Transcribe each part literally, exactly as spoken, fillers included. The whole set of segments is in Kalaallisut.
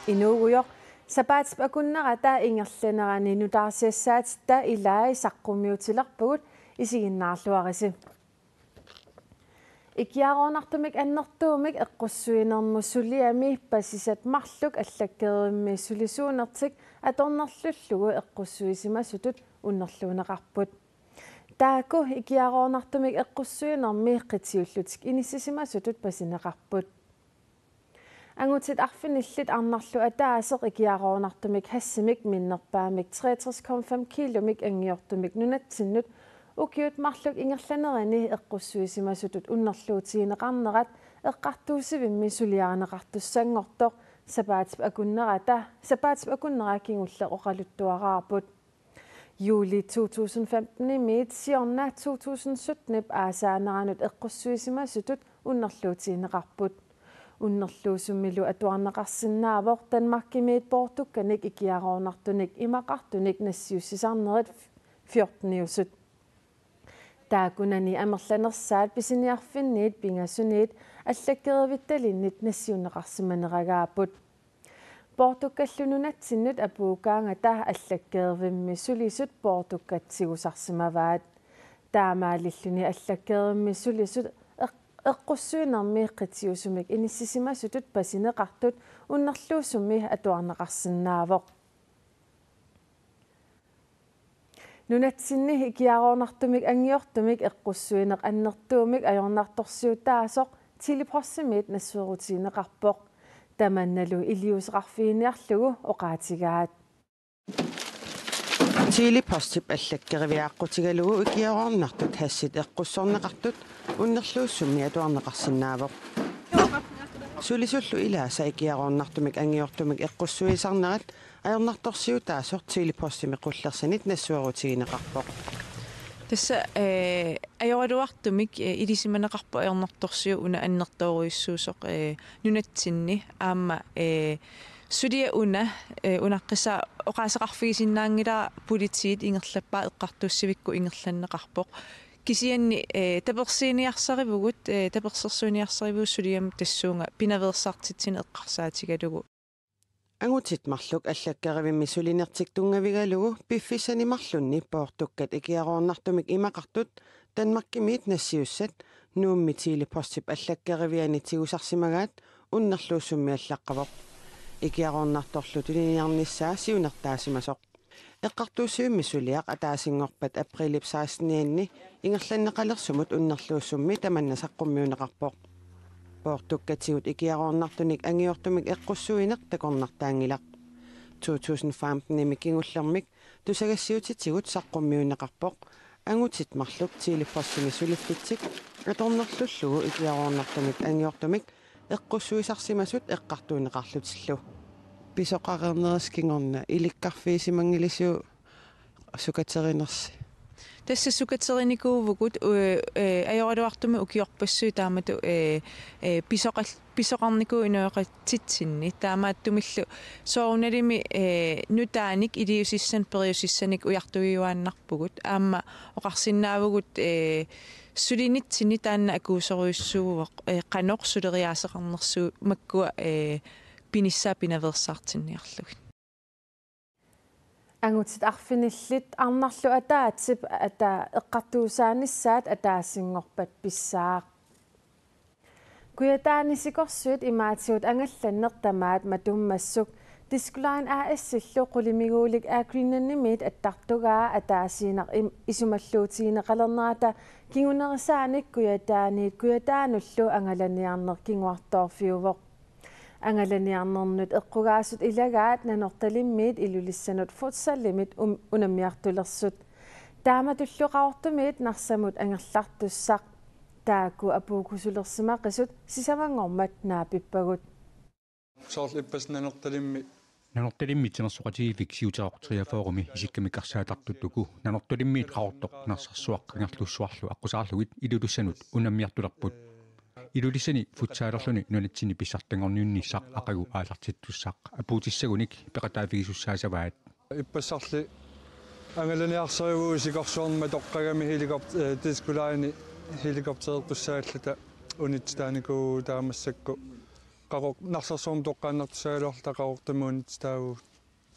Inuugujoq, sapaatip akunnerata ingerlanerani nutaarsiassaatitta ilai saqqummiutilerpagut, isiginnaarluarisi. Ikiaroornartumik annertuumik eqqussuinermut suliami pasisat marluk allakkerivimmik sulisuunertik atornerlullugu eqqussuisimasutut unnerluunneqarput. Taakku ikiaroornartumik eqqussuinermi qitiullutik inissisimasutut pasineqarput. Angutit arfinillit arnarlu ataaseq ikiaroornartumik hashimik minnerpaamik treogtres komma fem kilomik angiortumik nunatsinnut ukiut marluk ingerlanerini eqqussuisimasutut unnerluutigineqarnerat eqqartuussivimmi suliarineqartussanngortoq sapaatip akunnerata, sapaatip akunnera kingulleq oqaluttuaraarput. Juuli to tusind femten-imiit siorna to tusind sytten-ip aasaaneranut eqqussuisimasutut unnerluutigineqarput. Unnerluusummilu atuarneqarsinnaavoq Danmarkimiit poortukkanik ikiaroornartunik imaqartunik nassiussisarnerit fjorteniusut. Taakkunani amerlanersaat pisiniarfinniit pingasuniit allakkerivittalinnit nassiunneqarsimaneragaapput. Poortukkallu nunatsinnut apuukkaangata allakkerivimmik sulisut poortukkat tigusarsimavaat. Taamaalilluni allakkerivimmik sulisut eq-, eqqussuinermi qitiusumik inissisimasutut pasineqartut unnerluusummi atuarneqarsinnaavoq. Nunatsinni ikiaroornartumik angiortumik eqqussuineq annertuumik ajornartorsiutaasoq Tele-Postimiit nassuerutigineqarpoq. Tamannalu iliuuseqarfiginiarlugu oqaatigaat. Tele-Postip allakkeriviat aqqutigalugu ikiaroornartut hashit eqqussorneqartut unnerluusummi atuarneqarsinnaavoq. Sulisullu ilaasa ikiaroornartumik angiortumik eqqussuisarnerat ajornartorsiutaasoq Tele-Postimi qullersanit nassuerutigineqarpoq. Tassa, eh, ajoraluartumik, eh, ilisimaneqarpoq ajornartorsiut una annertoorujussuusoq, eh, nunatsinni aamma, eh, suliaq una, eh, unaqqisa oqaaseqarfigisinnaanngilara politiit ingerlappaat eqqartuussivikkut ingerlanneqarpoq. Kisianni, eh, tapersiiniarsarivugut, eh, tapersersuiniarsarivugut suliamut tassuuna pinaveersaartitsineq eqqarsaatigalugu. Angutit marluk allakkerivimmik sulinertik tunngavigalugu piffissani marlunni poortukkat ikiaroornartumik imaqartut Danmarkimiit nassiussat Nuummi Tele-Postip allakkeriviani tigusarsimagaat unnerluusummi allaqqavoq. Ikiaroornartorlu tuniniarnissaa siunertaasimasoq. Eqqartuussivimmi suliaq ataasinngorpat aprilip sekstenianni ingerlanneqalersumut unnerluusummi tamanna saqqummiunneqarpoq. Poortukkatigut ikiaroornartunik angiortumik eqqussuineq takornartaanngilaq. To tusind femten-imi kingullermik tusagassiuutitigut saqqummiunneqarpoq. Angutit marluk Tele-Postimi suliffitsik atornerlullugu ikiaroornartumik angiortumik eqqussuisarsimasut eqqartuunneqarlutillu. Pisoqareernerisi kingorna ilikkarfigisimanngilisiuk sukaterinersi? Tassa sukateriinikuuvugut, eh, eh, ajoraluartumik ukiorpassuit taamatut, eh, eh, pisoqal-, pisoqarnikuuvoq inuiaqatitsinni. Taamaattumillu soorunalimi, eh, nutaanik iliuusissanik periusissanik ujartuiuaannarpugut. Aamma oqarsinnaavugut, eh, sulinitsinni taanna akuusorujussuuvoq, eh, qanoq suleriaaseqarnersugut makkua, eh, pinissaat pinaveersaartinniarlugit. Angutit arfinillit arnarlu ataatsip ata-, eqqartuusaanissaat ataasinngorpat pissaaq. Kujataani sikorsuit imaatigut angallanneq tamaat matummassuk Disko Line A/S-illu qulimiguulik Air Greenlandimiit attartugaa ataasiinnaq im-, isumalluutigineqalernerata kingunerisaanik Kujataaniit Kujataanullu angalaniarneq kinguartoorfiuvoq. Angalaniarnernut eqqugaasut ilagaat Nanortalimmiit Ilulissanut futsalimit um-, unammiartulersut. Taamatullu Qaqortumiit Narsamut angerlartussaq. Taakku apuukkusulersimaqisut sisamanngormat naapippagut. Soorlu ippassaq Nanortalimmi. Nanortalimmi timersoqatigiiffik Siuteqartoq treogfyrremi isikkamik arsaattartut uku Nanortalimmiit Qaqortoq Narsarsuaq Kangerlussuarlu aqqusaarlugit Ilulissanut unammiartulerput. Ilulissani futsalerluni nunatsinni pissartanngorniunnissaq aqagu aallartittussaq apuutissagunik peqataaffigisussaassavaat. Ippassarli angalaniarsarivugut sikorsuarmi matoqqagami helikopter, eh, Disko Line Helikopterertussaalluta unittitaanikuuvugut taava massakkut Qaqor-, Narsarsuarmi toqqaannartussagaluarluta Qaqortumi unittitaavugut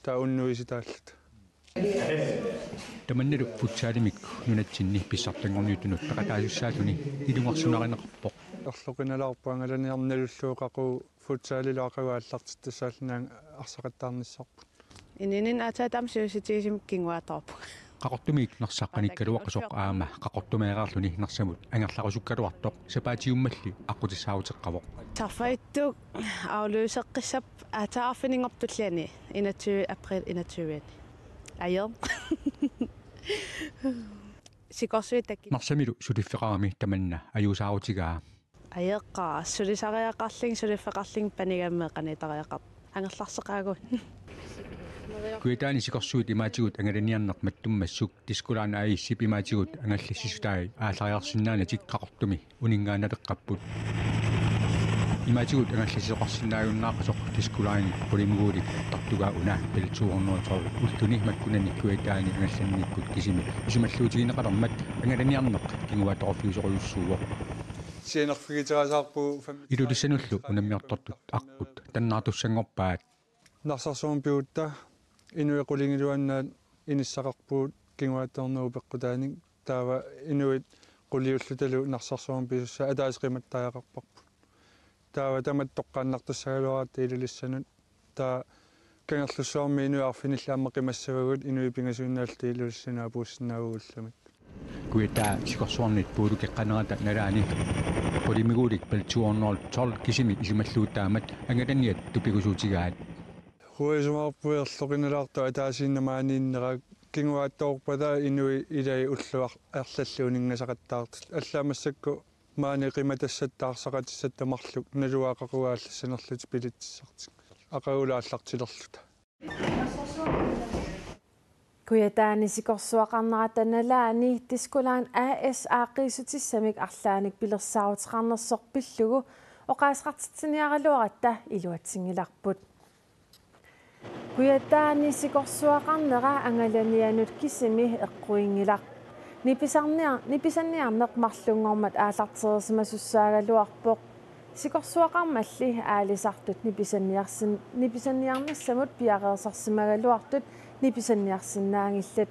taava unnuisitaalluta. Tamannalu futsalimik nunatsinni pissartanngorniuttunut peqataasussaalluni ilungersunarineqarpoq. Erloqinalaarpoq angalaniarneq nalullugu qaqugu futsalilu aqagu aallartittussaalluni arsaqattaarnissarput. Inuuninni aatsaat taama sivisutigisumik kinguaattoorpunga. Qaqortumiit Narsaq qanikkaluaqqasoq aamma Qaqortumeereerluni Narsamut angerlarusukkaluartoq sapaatiummalli aqqutissaaruteqqavoq. Tarfajuttup afløseqqissaaq aatsaat arfininngorpat tulliani enogtyve april enogtyve. Ajo. Sikorsuit takki. Narsamilu suliffeqarami tamanna ajuusaarutigaa. Ajeqqaaq, sulisariaqarlunga, suliffeqarlunga panigammeeqqaniitariaqarpoq. Angerlarseqaagut. Kujataani sikorsuit imaatigut angalaniarneq mattummassuk Disko Line A/S-ip imaatigut angallassisutai aallariarsinnaanatik Qaqortumi uninngaannaleqqapput. Imaatigut angallassisoqarsinnaajunnaaqasoq Disko Line qulimiguulik attartugaa una Bell to hundrede og tolv ulluni makkunani Kujataani angallannikkut kisimi isumalluutigineqalermat angalaniarneq kinguaattoorfiusorujussuuvoq. Sianerfigiterasaarpu fem- Ilulissanullu unammiortortut aqqut tannaartussanngorpaat. Narsarsuarmi pigutta inuit qulingiluannaat inissaqarpugut kinguaattoornerup peqqutaanik taava inuit quliullutalu Narsarsuarmi pisussaat ataaseq qimattariaqarparput. Taava tamatta toqqaannartussagaluaratta Ilulissanut taava Kangerlussuarmi inuit arfinillit aamma qimassavagut inuit pingasuinnaallutik Ilulissanut apuussinnaavagut ullumikkut. Kujataa sikorsuarnit puulukeqqanerata nalaani qulimiguulik Bell to hundrede og tolv kisimi isumalluutaammat angalaniat tupigusuutigaat. Ruisumaarpui erloqinalaartoq ataasiinnaq maaniinnera kinguaattoorpata inuit ilai ulluarlalli uninngasaqattaartut. Allaat massakkut maani qimatassatta arsaqatissatta marluk naluara qaqugu aallassanerlutik bilitsissartik. Aqagulu aallartilerluta. Kujataani sikorsuaqarnerata nalaani Disko Line A/S aaqqiissutissamik arlaannik pilersaaruteqarnersoq pillugu oqaaseqartitsiniaraluaratta iluatsinngilarput. Kujataani sikorsuaqarnera angalanianut kisimi eqquinngilar. Nipisarniar-, nipisanniarneq marlunngormat aallartereersimasussaagaluarpoq. Sikorsuaqarmalli aalisartut nipisanniarsin-, nipisanniarnissamut piareersarsimagaluartut nipisanniarsinnaanngillat.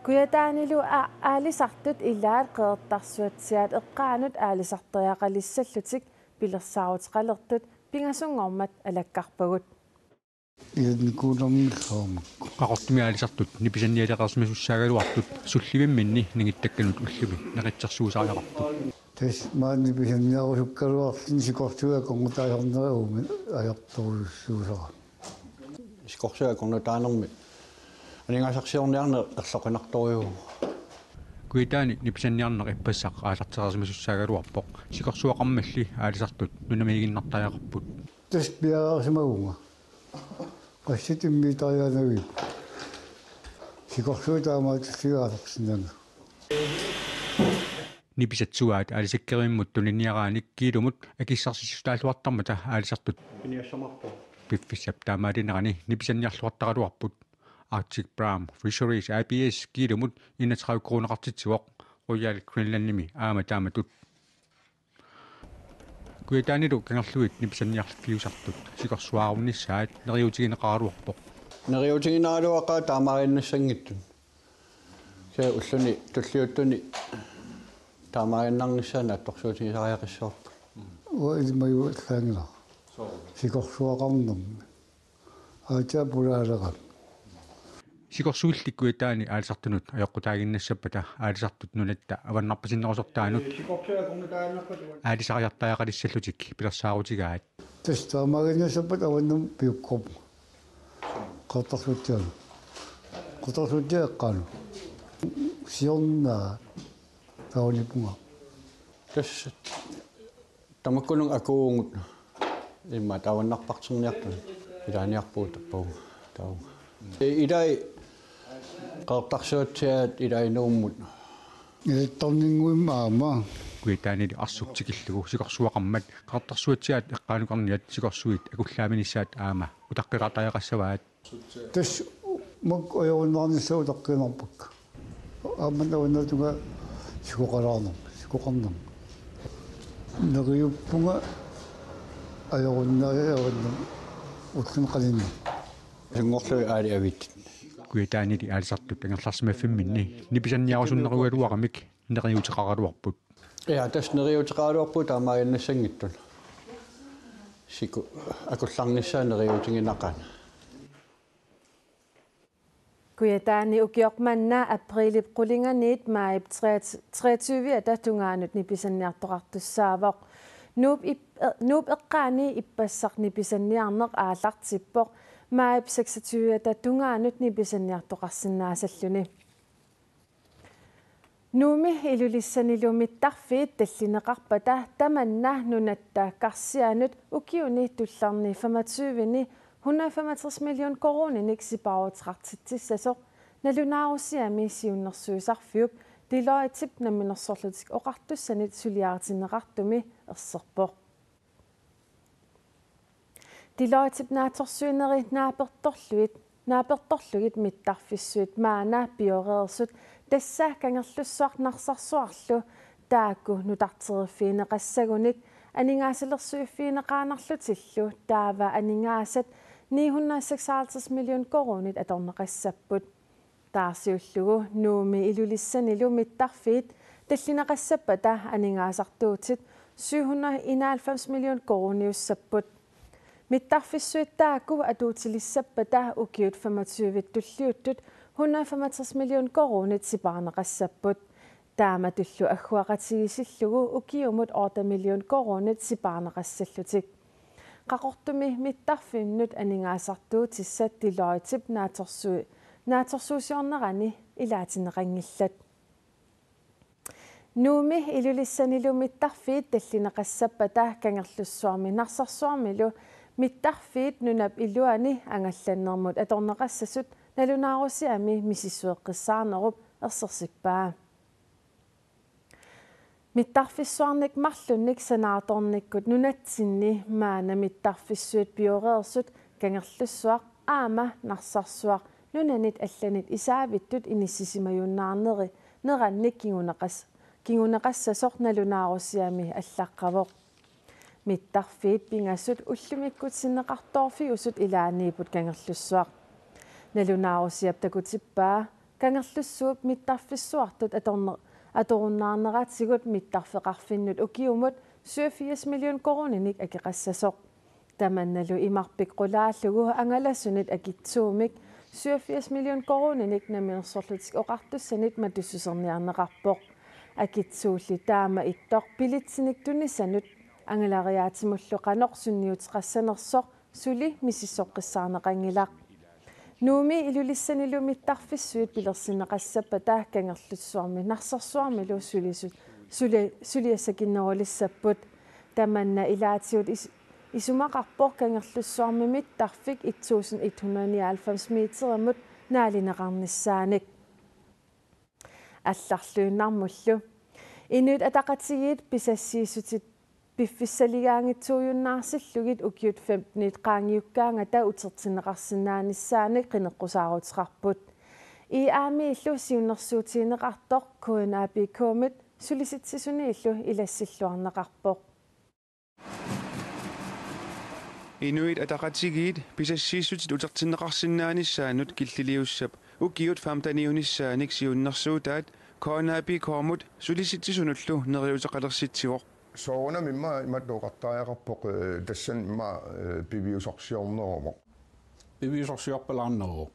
Kujataanilu a-, aalisartut ilaat Qeqertarsuatsiaat eqqaanut aalisarteriaqalissallutik pilersaaruteqalertut pingasunngormat alakkarpagut. Ilanikuunermillu aamma. Qaqortumi aalisartut nipisannialereersimasussaagaluartut sullivimminni ningittakkanut ullumi naqitsersuisariaqarput. Tassa maani nipisanniarusukkaluarluni sikorsuit akornutaasarnerat uuma ajortorujussuusarami. Sikorsuit akornutaanermi aningaasarsiorniarneq erloqinartorujuuvoq. Kujataani nipisanniarneq ippassaq aallartereersimasussaagaluarpoq. Sikorsuaqarmalli aalisartut nunamiiginnartariaqarput. Tassa piareersimavunga. Qassit immiittariaannavipput. Sikorsuit taamaattussigaasarsinnanga. Nipisat suaat aalisakkerummut tuniniaraanni kiilumut akissarsissutaalluartarmata aalisartut piffissap taamaalinerani nipisanniarluartaraluarput. Arctic Brown Fisheries A/S kiilumut enogtredive kroneqartitsivoq, Royal Greenlandimi aamma taamatut. Kujataanilu kangerluit nipisanniarfiusartut sikorsuarunnissaat neriuutigineqaraluarpoq. Neriuutigineqaraluaqaat taamaaliinnassanngitsut. Kisianni ulluni tulliuttuni taamaaliinnarnissaat naatsorsuutigisariaqassavarput. Uanga ilimagivallaanngilara. Sikorsuaqarnermi. Aatsaat pulaalerami. Sikorsuilli Kujataani aalisartunut ajoqutaaginnassappata aalisartut nunatta avannarpasinnerusortaanut aalisariartariaqalissallutik pilersaarutigaat. Tassa taamaaginnassappata avannamut piukkorpunga. Qeqertarsuatsiaanut. Qeqertarsuatsiaat eqqaanut. Siorna taunipunga. Tassa tamakkununnga akuuvugut immaqa avannarparterniartut ilaaniarpugut tappavunga. Taavunga. Ilai Qeqertarsuatsiaat ilai Nuummut. Ilattarninnguimmi aamma. Kujataanili arsuk tikillugu sikorsuaqarmat Qeqertarsuatsiaat eqqaanukarniat sikorsuit akullaavinissaat aamma utaqqikaartariaqassavaat. Tassa makku ajorunnaarnissaat utaqqiinnarpakka. Aamma avannaatungaa sikoqalaarnermik. Koqarnam. Neriuppunga ajorunnariarunnam ullumi qaninni. Sunngorlugit aali aviit. Kujataanili aalisartut angerlarsimaffimminni nipisanniarusunnerugaluaramik neriuteqaraluarput. Ja, tassa neriuteqaraluarput taamaaginnassanngitsut. Siku akullarnissaa neriuutiginaqaat. Kujataani ukioq manna aprilip qulinganiit maajip treogtyve-ata tungaanut nipisanniartoqartussaavoq. Nuup ip-, eh, Nuup eqqaani ippassaq nipisanniarneq aallartippoq maajip seksogtyve-ata tungaanut nipisanniartoqarsinnaasalluni. Nuummi Ilulissanilu mittarfiit tallineqarpata tamanna nunatta karsianut ukiuni tullerni femogtyve-ni hundrede femogtres million koruuninik sipaaruteqartitsissasoq nalunaarusiami siunnersuisarfiup Deloittep Namminersorlutik Oqartussanit suliaritinneqartumi erserpoq. Deloittep naatsorsuineri naapertorlugit, naapertorlugit mittarfissuit maanna pioreersut, tassa Kangerlussuaq Narsarsuarlu, taakku nutarteriffigineqassagunik aningaasalersuiffigineqaannarlutillu taava aningaasat ni hundrede seksoghalvtreds million koruunit atorneqassapput. Taarsiullugu Nuummi Ilulissanilu mittarfiit tallineqassappata aningaasartuutit syv hundrede enoghalvfems million koruuniussapput. Mittarfissuit taakku atuutilissappata ukiut femogtyve tulliuttut hundrede femogtres million koruunit sipaarneqassapput. Taamatullu agguaqatigiissillugu ukiumut otte million koruunit sipaarneqassallutik. Qaqortumi mittarfinnut aningaasartuutissat Deloittep naatsorsui-, naatsorsuusiornerani ilaatinneqanngillat. Nuummi Ilulissanilu mittarfiit tallineqassappata Kangerlussuarmi Narsarsuarmilu mittarfiit nunap iluani angallannermut atorneqassasut nalunaarusiami misissueqqissaarnerup ersersippaa. Mittarfissuarnik marlunnik sanaartornikkut nunatsinni maanna mittarfissuit pioreersut Kangerlussuaq aamma Narsarsuaq nunanit allanit isaavittut inissisimajunnaarneri nerannik kinguneqas-, kinguneqassasoq nalunaarusiami allaqqavoq. Mittarfiit pingasut ullumikkut sinneqartoorfiusut ilaanniipput Kangerlussuaq. Nalunaarusiap takutippaa Kangerlussuup mittarfissuartut atorne-, atorunnaarneratigut mittarfeqarfinnut ukiumut syvogfirs million koruuninik akeqassasoq. Tamannalu imarpik qulaallugu angalasunit akitsuumik syvogfirs million koruuninik Namminersorlutik Oqartussanit matussuserniarneqarpoq. Akitsuulli taama ittoq bilitsinik tunisanut angalariaatsimullu qanoq sunniuteqassanersoq suli misissoqqissaarneqanngilaq. Nuummi Ilulissanilu mittarfissuit pilersinneqassappata Kangerlussuarmi Narsarsuarmilu sulisut, suli-, suliassakinnerulissapput. Tamanna ilaatigut is-, isumaqarpoq Kangerlussuarmi mittarfik et tusind et hundrede nioghalvfems meterimut naalineqarnissaanik. Allarluinnarmullu. Inuit Ataqatigiit pisassiissutit piffissaligaanngitsuujunnaarsillugit ukiut femtenit qaangiukkaangata utertinneqarsinnaanissaanik qineqqusaaruteqarput. I A M-illu siunnersuutigineqartoq K N A P K-mit Sulisitsisuniillu ilassilluarneqarpoq. Inuit Ataqatigiit pisassiissutit utertinneqarsinnaanissaannut killiliussap ukiut femteniunissaanik siunnersuutaat K N A P K-mut Sulisitsisunullu neriuteqalersitsivoq. Soorunami immaqa imatut oqartariaqarpoq, eh, tassani immaqa, eh, piviusorsiorneruvoq. Piviusorsiorpalaarneruvoq.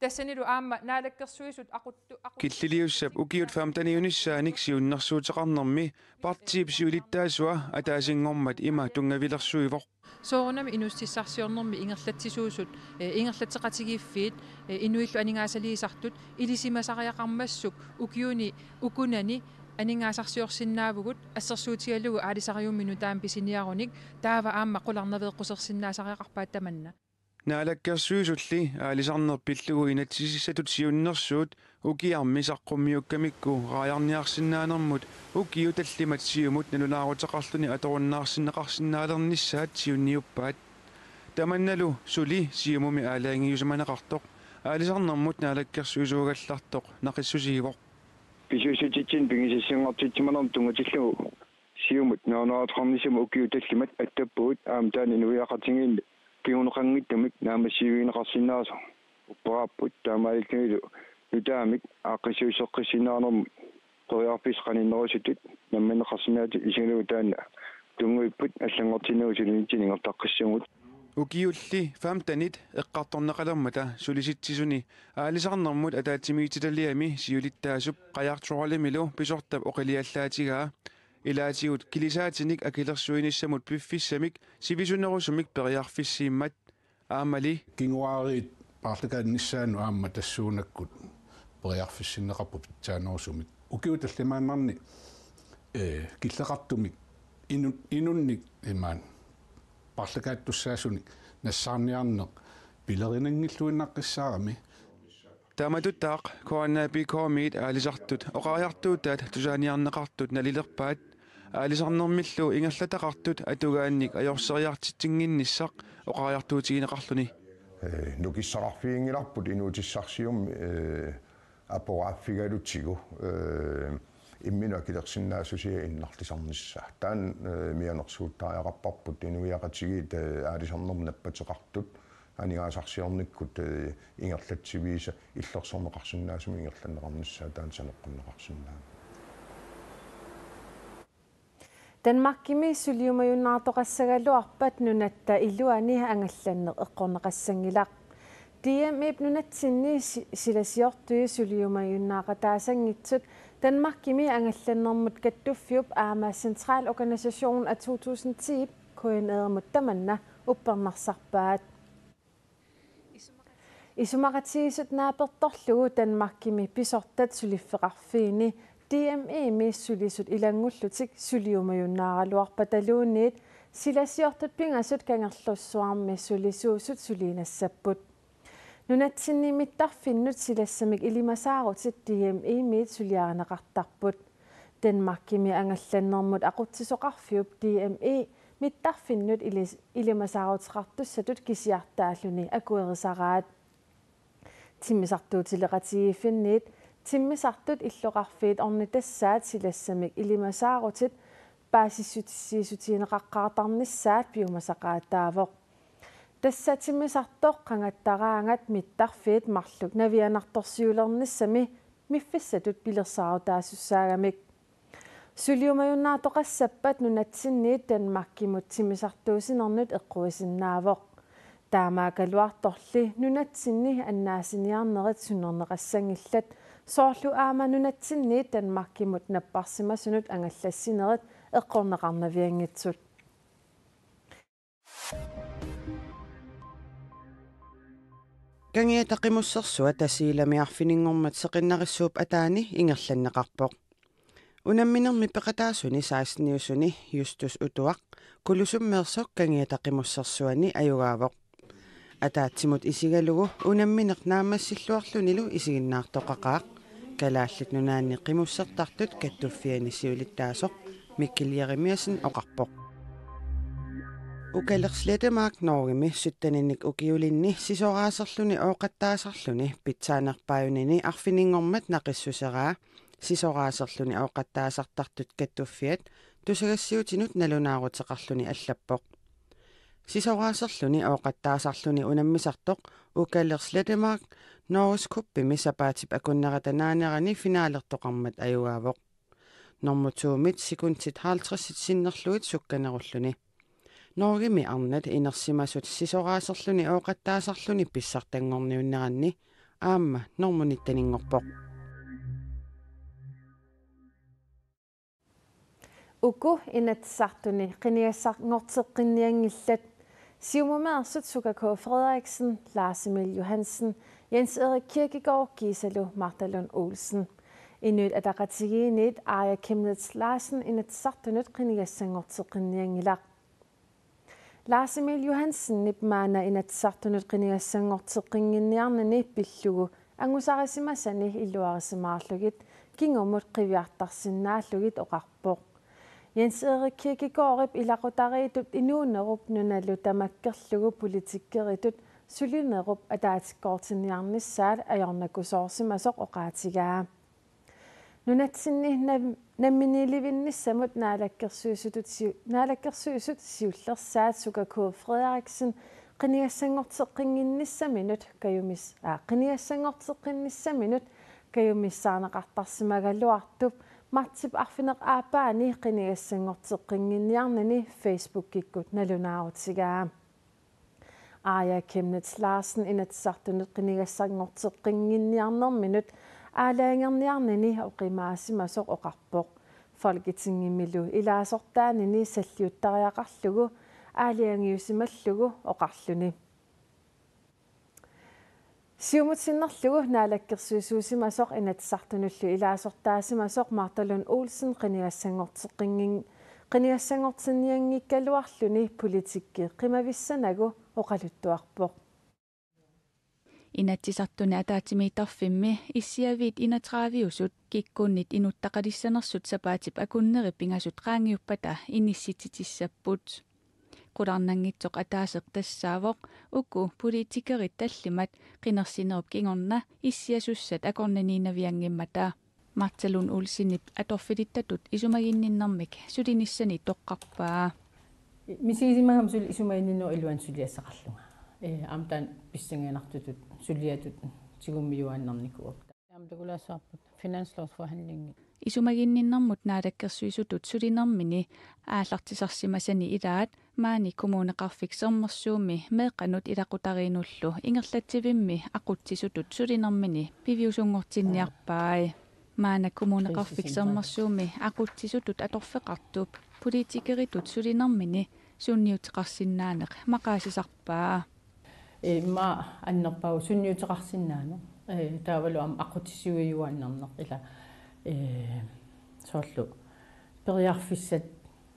Tassanilu aamma Naalakkersuisut aquttu-, aquttu-, Killiliussap ukiut femteniunissaanik siunnersuuteqarnermi partiip siulittaasua ataasinngormat ima tunngavilersuivoq. Soorunami inuussutissarsiornermi ingerlatsisuusut, eh, ingerlatseqatigiiffiit, eh, inuillu aningaasaliisartut ilisimasariaqarmassuk ukiuni ukunani aningaasarsiorsinnaavugut assersuutigalugu aalisariummi nutaamik pisiniarunik taava aamma qularnaveeqqusersinnaasariaqarpaat tamanna. Naalakkersuisulli aalisarneq pillugu inatsisissatut siunnersuut ukiarmi saqqummiukkamikku raajarniarsinnaanermut ukiut tallimat Siumut nalunaaruteqarluni atorunnaarsinneqarsinnaalernissaat siunniuppaat. Tamannalu suli Siumumi aalajangiusimaneqartoq aalisarnermut naalakkersuisuugallartoq naqissusiivoq. Pisuussutitsinni pigisassanngortitsimanermut tunngatillugu Siumut nalunaarutigineqarnissamut ukiut tallimat attappugut, aamma taanna inuiaqatigiinni kinguneqanngitsumik naammassivigineqarsinnaasoq upperaarput. Taamaalillunilu nutaamik aaqqissuusseqqissinnaanermut periarfissat qaninnerusutut namminneqarsinnaasut isigalugu taanna tunngavipput allanngortinnagu sulinitsinnut ingerlaqqissuugut. Ukiulli femtenit eqqartorneqalermata Sulisitsisuni aalisarnermut ataatsimiititaliami siulittaasup Qajartoralimilu pisortap oqiliallaatigaa, ilaatigut kilisaatinik akilersuinissamut piffissamik sivisunerusumik periarfissiimmat. Aammali kinguaariit paarlakaannissaannut aamma tassuunakkut periarfissinneqarpoq pitsaanerusumik. Ukiut tallimaannarni, ee, killeqartumik inu-, inunnik imaat paarlakaattussaasunik nassaarniarneq pilerinanngilluinnaqqissaarami. Taamatuttaaq K N A P K-miit aalisartut oqariartuutaat tusaaniarneqartut nalilerpaat, aalisarnermillu ingerlataqartut atugaannik ajorseriartitsinnginnissaq oqariartuutigineqarluni. Ee, nukissaqarfiginngilarput inuutissarsiornermi, ee, aporaaffigalutsigu, ee, imminut akilersinnaassusia innarlisarnissaa. Taanna, ee, mianersuuttariaqarparput inuiaqatigiit, ee, aalisarnermut nappateqartut aningaasarsiornikkut, ee, ingerlatsiviisa illersorneqarsinnaasumik ingerlanneqarnissaa taanna saneqqunneqarsinnaavoq. Danmarkimi suliumajunnaartoqassagaluarpat nunatta iluani angallanneq eqqorneqassanngilaq. D M I-p nunatsinni si-, silasiortui suliumajunnaaqataasanngitsut Danmarkimi angallannermut kattuffiup aamma Centralorganisation af to tusind ti, K N R-imut tamanna uppernarsarpaat. Isumaqatigiissut naapertorlugu Danmarkimi pisortat suliffeqarfiini D M I-mi sulisut ilanngullutik suliumajunnaaraluarpataluunniit silasiortut pingasut Kangerlussuarmi sulisuusut suliinassapput. Nunatsinni mittarfinnut silassamik ilimasaarutit D M I-miit suliarineqartarput. Danmarkimi angallannermut aqutsisoqarfiup D M I mittarfinnut ilis-, ilimasaaruteqartussatut kisiartaalluni akuerisaraat. Timmisartuutileqatigiiffinniit timmisartut illoqarfiit ornitassaat silassamik ilimasaarutit paasissutissiissutigineqaqqaartarnissaat piumasaqaataavoq. Tassa timmisartoq qangattaraangat mittarfiit marluk navianartorsiulernissami miffissatut pilersaarutaasussaagamik. Suliumajunnaartoqassappat nunatsinniit Danmarkimut timmisartuusinernut eqquisinnaavoq. Taamaakkaluartorli nunatsinni annaasiniarnerit sunnerneqassanngillat, soorlu aamma nunatsinniit Danmarkimut napparsimasunut angallassinerit eqqorneqarnavianngitsut. Kangiata Qimussersua Tasiilami arfininngormat seqinnarissuup ataani ingerlanneqarpoq. Unamminermi peqataasuni seksteniusuni Justus Utuaq Kulusummeersoq Kangiata Qimussersuani ajugaavoq. Ataatsimut isigalugu unammineq naammassilluarlunilu isiginnaartoqaqaaq. Kalaallit Nunaanni Qimussertartut Kattuffianni siulittaasoq Mikkel Jeremiassen oqarpoq. Ukaleq Slettemark Norgemi sytteninnik ukiulinni sisoraaserluni ooqattaasarluni pitsaanerpaajunini arfininngormat naqissuseraa sisoraaserluni ooqattaasartartut Kattuffiat tusagassiutinut nalunaaruteqarluni allappoq. Sisoraaserluni ooqattaasarluni unammisartoq Ukaleq Slettemark Norgescupimi sapaatip akunnerata naanerani finalertoqarmat ajugaavoq. Normu to-mit sekundit halvtredsit sinnerlugit sukkanerulluni. Norgemi arnat inersimasut sisoraaserluni ooqattaasarluni pissartanngorniunneranni aamma normu nitteninngorpoq. Uku Inatsisartuni qinigassanngorteqqinnianngillat: Siumumeersut Suka K. Frederiksen, Lars Emil Johansen, Jens Erik Kirkegaard kiisalu Martha Lund Olsen. Inuit Ataqatigiinniit Aaja Chemnitz Larsen Inatsisartunut qinigassanngorteqqinnianngilaq. Lars Emil Johansenip maanna Inatsisartunut qinigassanngorteqqinnginniarnini pillugu angusarisimasani iluarisimaarlugit kingumut qiviartarsinnaallugit oqarpoq. Jens Erik Kirkegaardip ilaqutariitut inuunerup nunalu tamakkerlugu politikeritut sulinerup ataatikkoortinniarnissaat ajornakusoorsimasoq oqaatigaa. Nunatsinni nam-, namminiilivinnissamut naalakkersuisutut siu-, naalakkersuisut siullersaat Suka K. Frederiksen qinigassanngorteqqinnissaminut kajumis-, aa, qinigassanngorteqqinnissaminut kajumissaarneqartarsimagaluartup martsip arfineq-aappaani qinigassanngorteqqinniarnini Facebookikkut nalunaarutigaa. Aaja Chemnitz Larsen Inatsisartunut qinigassanngorteqqinniarnerminut aalajangerniarnini oqimaasimasoq oqarpoq. Folketingimilu ilaasortaanini salliuttariaqarlugu aalajangiusimallugu oqarluni. Siumut sinnerlugu naalakkersuisuusimasoq Inatsisartunullu ilaasortaasimasoq Martha Lund Olsen qinigassanngorteqqinngin-, qinigassanngortinnianngikkaluarluni politikki qimavissanagu oqaluttuarpoq. Inatsisartuni ataatsimiittarfimmi issiaviit enogtrediveusut kikkunnit inuttaqalissanersut sapaatip akunneri pingasut qaangiuppata inissititissapput. Qularnanngitsoq ataaseq tassaavoq uku politikerit tallimat qinersinerup kingorna issiasussat akornanniinnavianngimmata. Martha Lund Olsenip atorfilittatut isumaginninnermik sulinissani toqqarpaa. Misigisimagama suli isumaginninnerup iluani suliassaqarlunga. Ee, aamma taanna pissanganartutut suliatut tigummiuaannarnikuuvoq. Aamma takulaassavarput finanslovsforhandlingi. Isumaginninnermut naalakkersuisutut sulinermini aallartisarsimasani ilaat maani Kommuneqarfik Sermersuumi meeqqanut ilaqutariinnullu ingerlatsivimmi aqutsisutut sulinermini piviusunngortinniarpai. Maanna Kommuneqarfik Sermersuumi aqutsisutut atorfeqartup politikeritut sulinermini sunniuteqarsinnaaneq maqaasisarpaa. Ee, immaqa annerpaavoq sunniuteqarsinnaaneq. Ee, taavalu aamma aqutsisuujuaannarneq ila, ee, soorlu periarfissat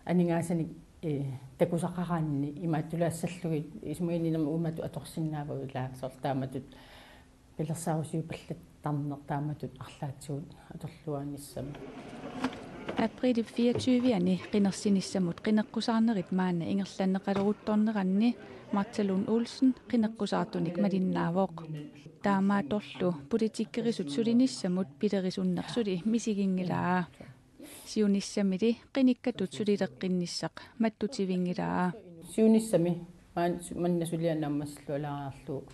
aningaasanik, ee, takusaqaraanni imaattulaassallugit isumaginninnermik uuma atorsinnaavagut ila soorlu taamatut pilersaarusiupallattarneq taamatut arlaatigut atorluaanissami. Aprilip fireogtyve-ani qinersinissamut qineqqusaarnerit maanna ingerlanneqaleruttorneranni Martha Lund Olsen qineqqusaartunik malinnaavoq. Taamaattorlu politikerisut sulinissamut pilerisunneq suli misiginngilaa. Siunissamili qinikkatut sulileqqinnissaq mattutivinngilaa. Siunissami maan-, su-, manna suliaq naammassillualaariarlugu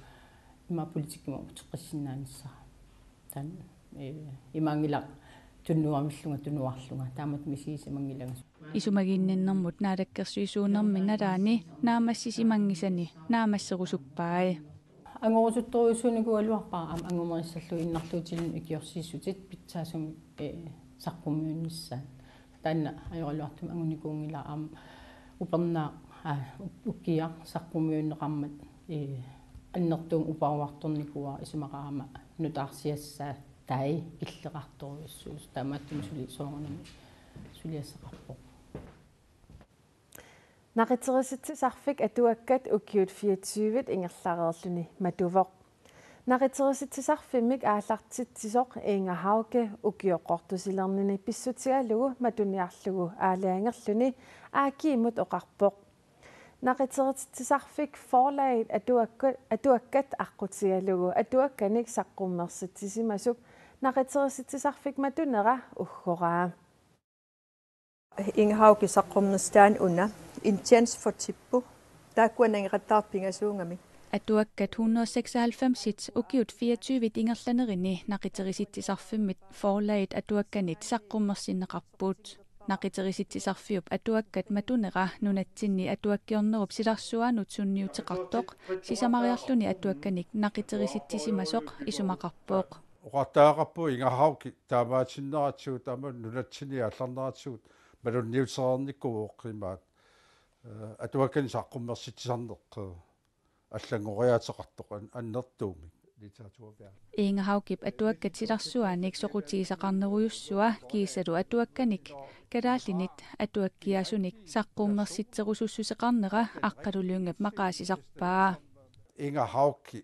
immaqa politikkimut uteqqissinnaanissara. Taanna, ee, imaanngilaq tunuamillunga tunuarlunga taamatut misigisimanngilanga. Isumaginninnermut naalakkersuisuunermi nalaani naammassisimanngisani naammasserusuppai. Angorusuttorujussuunikuugaluarpara aamma angumerissallugu innarluutilinnut ikiorsiissutit pitsaasumik, ee, saqqummiunnissaat. Taanna ajoraluartumik angunikuunngilaq aamma upernaaq, aa, u-, ukiaq saqqummiunneqarmat, ee, annertuumik uparuartornikuuara isumaqarama nutaarsiassaatai killeqartorujussuusut taamaattumik suli soorunami suliassaqarpoq. Naqiterisitsisarfik atuakkat ukiut fireogtyve ingerlareerluni matuvoq. Naqiterisitsisarfimmik aallartitsisoq Inger Hauge ukioqqortusilernini pissutigalugu matuniarlugu aalajangerluni A G-mut oqarpoq. Naqiterisitsisarfik forlagit atuakka-, atuakkat aqqutigalugu atuakkanik saqqummersitsisimasut naqiterisitsisarfik matunera uggoraa. Inger Hauge, saqqummersitaaneq una En tjeneste for Tippu. Taakkua nangeqattaartut pingasuugamik. Atuakkat hundrede seksoghalvfemsit ukiut fireogtyve ingerlanerini naqiterisitsisarfimmit forlagit atuakkanit saqqummersinneqarput. Naqiterisitsisarfiup atuakkat matunera nunatsinni atuakkiornerup silarsuaanut sunniuteqartoq sisamariarluni atuakkanik naqiterisitsisimasoq isumaqarpoq. Oqartariaqarpugut Inger Hauge taamaatinneratsigu taama nunatsinni aallarneratsigu malunniutereernikuuvoq imaat. Ee, atuakkanik saqqummersitsisarneq, ee, allanngoriaateqartoq an-, annertuumik litteraturpiaa. Inger Haugep atuakkat silarsuaanik soqutigisaqarnerujussua kiisalu atuakkanik kalaallinit atuakkiaasunik saqqummersitserusussuseqarnera Aqqalu Lyngep maqaasisarpaa. Inger Hauge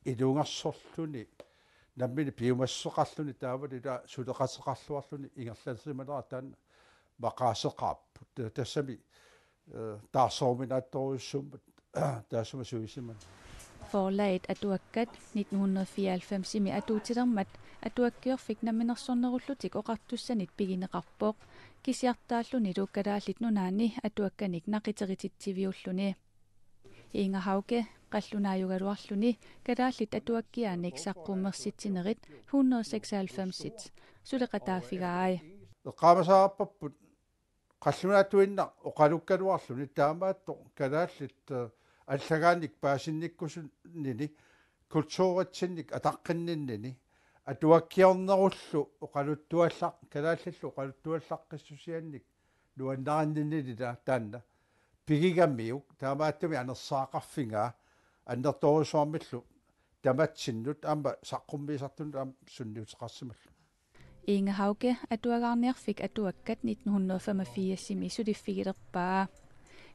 ilungersorluni nammineq piumassuseqarluni taavalu ila suleqateqarluarluni ingerlasimanera taanna maqaaseqaarput. Tassami, ee, taarseruminaattorujussuummat taassuma suisimaneq. Forlagit atuakkat nitten hundrede fireoghalvfemsimi atuutilermat Atuakkiorfik Namminersornerullutik Oqartussanit pigineqarpoq, kisiartaallunilu Kalaallit Nunaanni atuakkanik naqiterititsivilluni. Inga Hauge qallunaajugaluarluni kalaallit atuakkiaanik saqqummersitsinerit hundrede seksoghalvfems suleqataaffigai. Eqqaamasaarparput qallunaatuinnaq oqalukkaluarluni, taamaattoq kalaallit, eh, allagaannik paasinnikkusunnini, kulturitsinnik ataqqinninnini, atuakkiornerullu oqaluttuallaq-, kalaallillu oqaluttuallaqqissusiannik nuannarinninnillu taanna pigigamiuk, taamaattumik anersaaqarfigaa annertoorujussuarmillu tamatsinnut aamma saqqummiisartunut aamma sunniuteqarsimalluni. Inga Hauge, Atuagaarniarfik Atuakkat nitten hundrede og femogfirsimi suliffigilerpaa.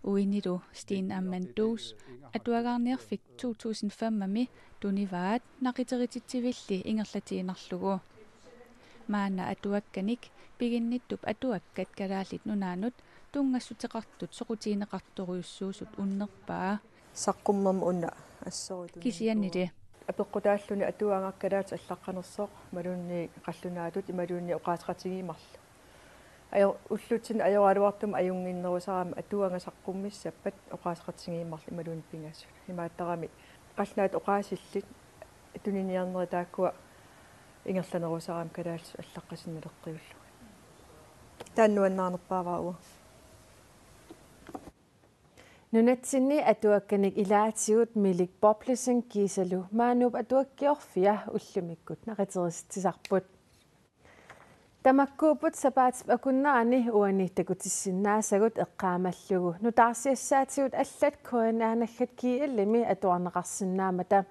Uinilu Steen Amman Duus, Atuagaarniarfik to tusind femimi tunivaat naqiterititsivilli ingerlatiinnarlugu. Maanna atuakkanik piginnittup atuakkat Kalaallit Nunaannut tunngassuteqartut soqutigineqartorujussuusut unnerpaa. Saqqummermat una assorujussuaq. Kisiannili. Apeqqutaalluni atuagaq kalaallisut allaqqanersoq, imaluunniit qallunaatut, imaluunniit oqaaseqatigiimmarlu. Ajo-, ullutsinni ajoraluartumik ajunnginnerusarami atuagaq saqqummissappat oqaaseqatigiimmarlu imaluunniit pingasut. Imaattarami qallunaatut oqaasillit tuniniarnerit taakkua ingerlanerusarami kalaallisut allaqqasinnaaleqqiullugit. Taanna nuannaarnerpaavara uanga. Nunatsinni atuakkanik ilaatigut Milik Boblesen kiisalu Maanuup atuakkiorfia ullumikkut naqiterisitsisarput. Tamakkuupput sapaatip akunnerani uani takutissinnaasagut eqqaamallugu nutaarsiassaatigut allat K N R naggat G L-imi atuarneqarsinnaammata.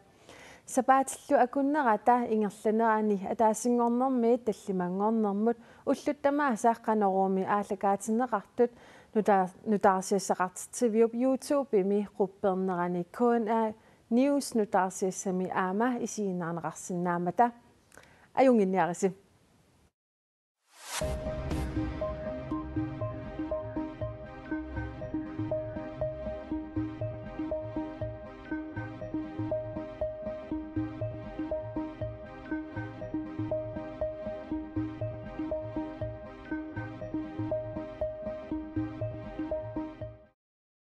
Sapaatillu akunnerata ingerlanerani ataasinngornermiit tallimanngornermut ullut tamaasa Qanoruumi aallakaatinneqartut nuta-, nutaarsiassaqartitsiviup YouTube-imi quppernerani K N R News nutaarsiassami aamma isiginnaarneqarsinnaammata. Ajunnginniarisi.